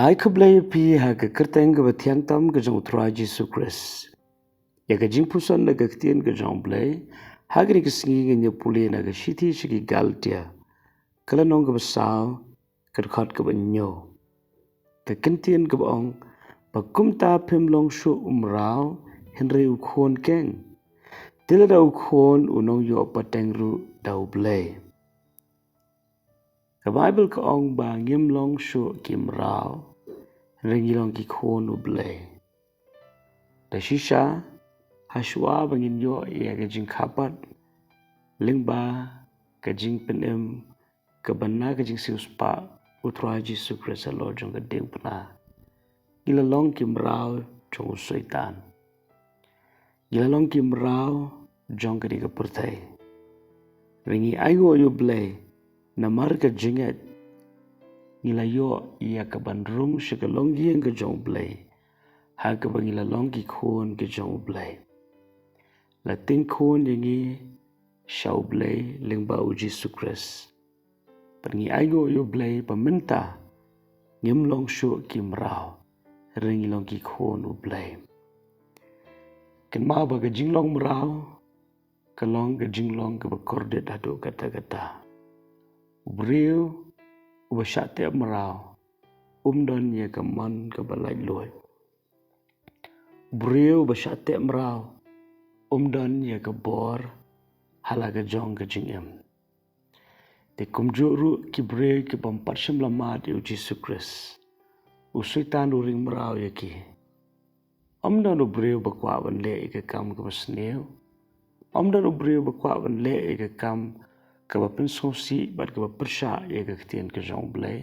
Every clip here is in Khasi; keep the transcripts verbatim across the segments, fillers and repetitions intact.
Ai khublei ïa phi ha ka kyrteng kaba thiang tam ka jong U Trai Jisu Khrist. Ïa ka jingpuson na ka ktien ka jong U Blei ha kane ka sngi ngin ïa pule na ka shithi sha ki Galatia, ka lynnong kaba saw, ka dkhot kaba hynñiew. Ka ktien kaba ong, ba kumta phim long shuh u mraw, hynrei u khun keiñ. Te lada u khun, u nongïoh pateng ruh da U Blei. Ka Baibl ka ong ba ngim long shuh ki mraw, hynrei ngi long ki khun U Blei. Da shisha, hashwa ba ngin ïoh ïa ka jingkhapat lyngba ka jingpynim kaba na ka jingsiewspah U Trai Jisu Khrist halor jong ka diengphna, ngi la long ki mraw jong u Soitan. Ngi la long ki mraw jong kane ka pyrthei. Hynrei ngi ainguh ïa U Blei, namar ka jingngeit ngi la ïoh ïa ka ban rung sha ka longïing ka jong U Blei, ha kaba ngi la long ki khun ka jong U Blei. La tieng khun ïa ngi sha U Blei lyngba U Jisu Khrist. Bad ngi ainguh ïa U Blei ba mynta ngim long shuh ki mraw, hynrei ngi long ki khun U Blei. Kynmaw ba ka jinglong mraw ka long ka jinglong kaba kordit haduh katta katta. U briew uba shah teh mraw um don ïa ka mon kaba laitluid. U briew uba shah teh mraw um don ïa ka bor ha la ka jong ka jingim. Te kumjuh ruh ki briew ki bym pat shym la mad ïa U Jisu Khrist, u Soitan u ring mraw ïa ki. Ym don u briew ba kwah ban leh ïa ka kam kaba sniew. Ym don u briew ba kwah ban leh ïa ka kam kaba pynsngewsih bad kaba pyrshah ïa ka ktien ka jong U Blei.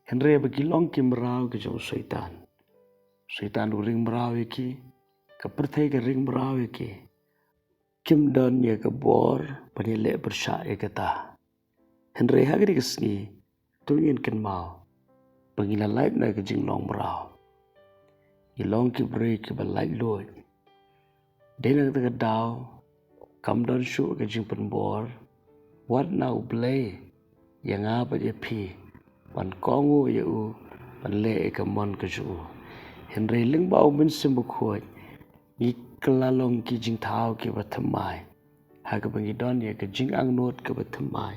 Hynrei ba ki long ki mraw ki jong u Soitan. Soitan u ring mraw ïa ki, ka pyrthei ka ring mraw ïa ki. Kim don ïa ka bor ban ïaleh pyrshah ïa kata. Hynrei ha kane ka sngi, to ngin kynmaw ba ngi la lait na ka jinglong mraw. Ngi long ki briew kiba laitluid. Dei na kata ka daw, kam don shuh ka jingpynbor wat na U Blei ïa nga bad ïa phi ban kohnguh ïa u ban leh ïa ka mon ka jong u. Hynrei lyngba U Mynsiem Bakhuid ngi kylla long ki jingthaw kiba thymmai. Ha kaba ngi don ïa ka jingangnud kaba thymmai.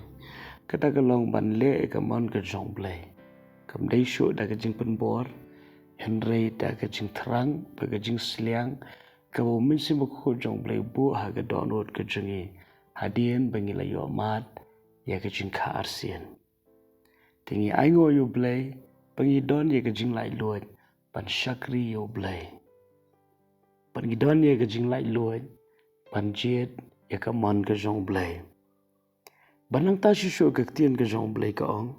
Kata ka long ban leh ïa ka mon ka jong U Blei. Kam dei shuh da ka jingpynbor, hynrei da ka jingthrang bad ka jingsliang kaba U Mynsiem Bakhuid jong U Blei u buh ha ka dohnud ka jong ngi, hadien ba ngi la ïoh mad ïa ka jingkha arsien. Te ngi ainguh ïa U Blei ba ngi don ïa ka jinglaitluid ban shakri ïa U Blei. Ba ngi don ïa ka jinglaitluid ban jied ïa ka mon ka jong U Blei. Bad nangta shuh shuh ka ktien ka jong U Blei ka ong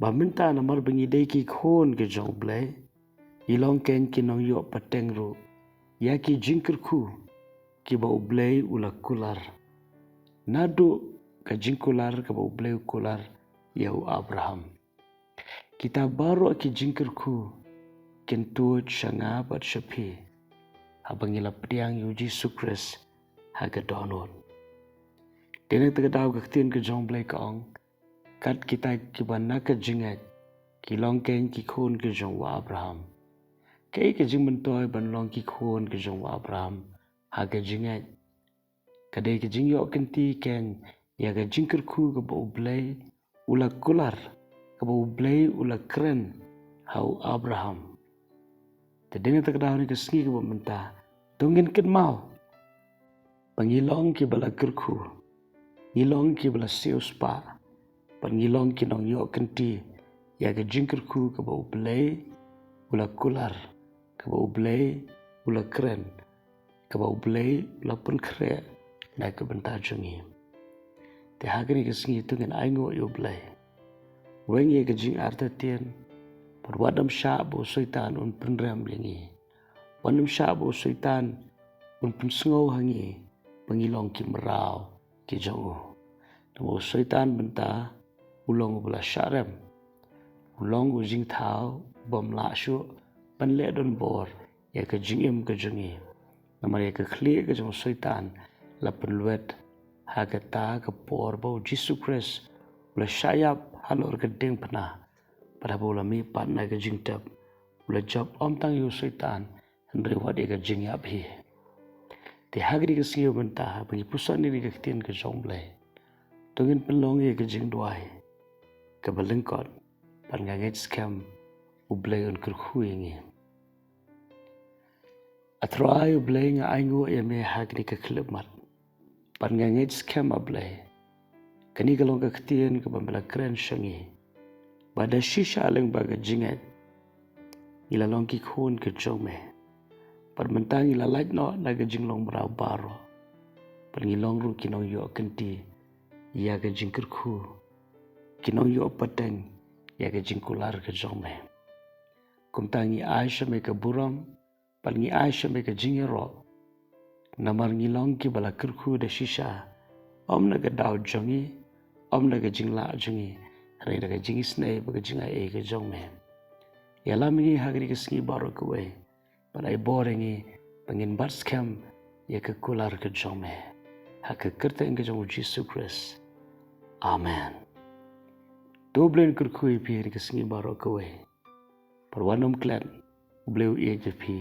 ba mynta namar ba ngi dei ki khun ka jong U Blei, ngi long keiñ ki nongïoh pateng ruh ïa ki jingkyrkhu kiba U Blei u la kular, naduh ka jingkular kaba U Blei u kular ïa u Abraham. Kita baroh ki jingkyrkhu kin tuid sha nga bad sha phi, haba ngi la pdiang ïa U Jisu Khrist ha ka dohnud. Te na kata ka daw ka ktien ka jong U Blei ka ong, kat kita kiba na ka jingngeit ki long keiñ ki khun ka jong u Abraham. Kaei ka jingmyntoi ban long ki khun ka jong u Abraham ha ka jingngeit? Ka dei ka jingïoh kynti keiñ ïa ka jingkyrkhu kaba U Blei u la kular, kaba U Blei u la kren ha u Abraham. Te dei na kata ka daw ha kane ka sngi kaba mynta, to ngin kynmaw ba ngi long kiba la kyrkhu, ngi long kiba la siewspah, bad ngi long ki nongïoh kynti ïa ka jingkyrkhu kaba U Blei u la kular, kaba U Blei u la kren, kaba U Blei u la pynkhreh na ka bynta jong ngi. Te ha kane ka sngi to ngin ainguh ïa U Blei. Weng ïa ka jingartatien, bad wat nym shah ba u Soitan un pynrem ïa ngi. Wat nym shah ba u Soitan un pynsngew ha ngi ba ngi long ki mraw ki jong u. Namar u Soitan mynta u long uba la shah rem. U long u jingthaw u bym lah shuh ban leh donbor ïa ka jingim ka jong ngi. Namar ïa ka khlieh ka jong u Soitan la pynlwet ha kata ka por ba u Jisu Khrist u la shah ïap halor ka diengphna. Bad haba u la mihpat na ka jingtep, u la jop ym tang ïa u Soitan, hynrei wat ïa ka jingïap hi. Te ha kane ka sngi mynta, ba ngi puson ïa ka ktien ka jong U Blei, to ngin pynlong ïa ka jingduwai kaba lyngkot, bad nga ngeit skhem U Blei un kyrkhu ïa ngi. A Trai U Blei, nga ainguh ïa me ha kane ka khyllipmat, bad nga ngeit skhem, A Blei, kane ka long ka ktien kaba me la kren sha ngi, ba da shisha lyngba ka jingngeit ngi la long ki khun ka jong me. Bad mynta ngi la lait noh na ka jinglong mraw baroh, bad ngi long ruh ki nongïoh kynti ïa ka jingkyrkhu, ki nongïoh pateng ïa ka jingkular ka jong me. Kumta ngi ai sha me ka burom, bad ngi ai sha me ka jingïaroh, namar ngi long kiba la kyrkhu da shisha, ym na ka daw jong ngi, ym na ka jinglah jong ngi, hynrei na ka jingisynei bad ka jingaiei ka jong me. Ïalam ïa ngi ha kane ka sngi baroh kawei, bad ai bor ïa ngi ba ngin bat skhem ïa ka kular ka jong me. Ha ka kyrteng ka jong U Jisu Khrist. Amen. To U Blei un kyrkhu ïa phi ha kane ka sngi baroh kawei. Bad wat nym klet, U Blei u ïeit ïa phi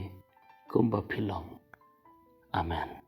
kumba phi long. Amen.